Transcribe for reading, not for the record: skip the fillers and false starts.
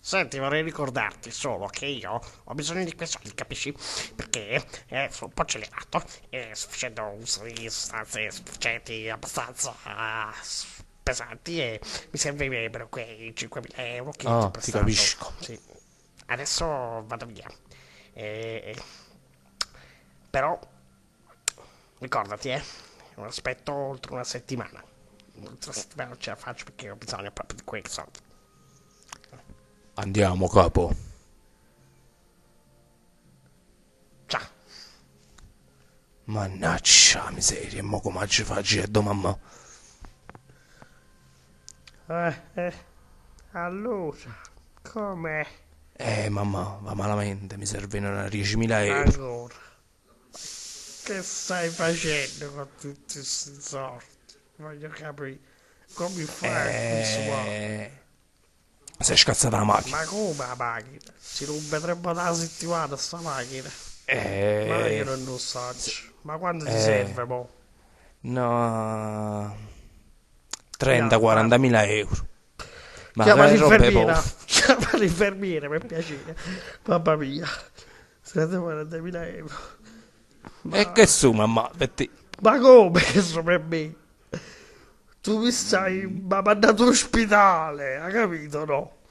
Senti, vorrei ricordarti solo che io ho bisogno di quei soldi, capisci? Perché eh, sono un po' accelerato e sto facendo uso di sostanze stupefacenti abbastanza pesanti e mi servirebbero quei 5.000 euro che ti ho Ah, ti prestato. capisco. Sì. Adesso vado via. E... Però ricordati, non aspetto oltre una settimana. Oltre una settimana non ce la faccio perché ho bisogno proprio di quei soldi. Andiamo, capo. Ciao. Mannaggia la miseria, mo come ci faccio a mamma? Eh, eh, allora, com'è? Mamma, va malamente, mi servono 10.000 euro. Ancora? Che stai facendo con tutti questi soldi? Voglio capire come fai a consumare. Eh, si è scassata la macchina. Ma come la macchina? Si rompe tre volte alla settimana sta macchina. Ma io non lo so. Ma quando ti serve, mo? No. 30-40 mila euro. Ma Chiama che roba è l'infermiera. poco. Chiama l'infermiera per piacere. Mamma mia. 30-40 mila euro. E che su, mamma, per te? Ma come che sono per me? Tu mi stai... Ma mandato all'ospedale, hai capito no?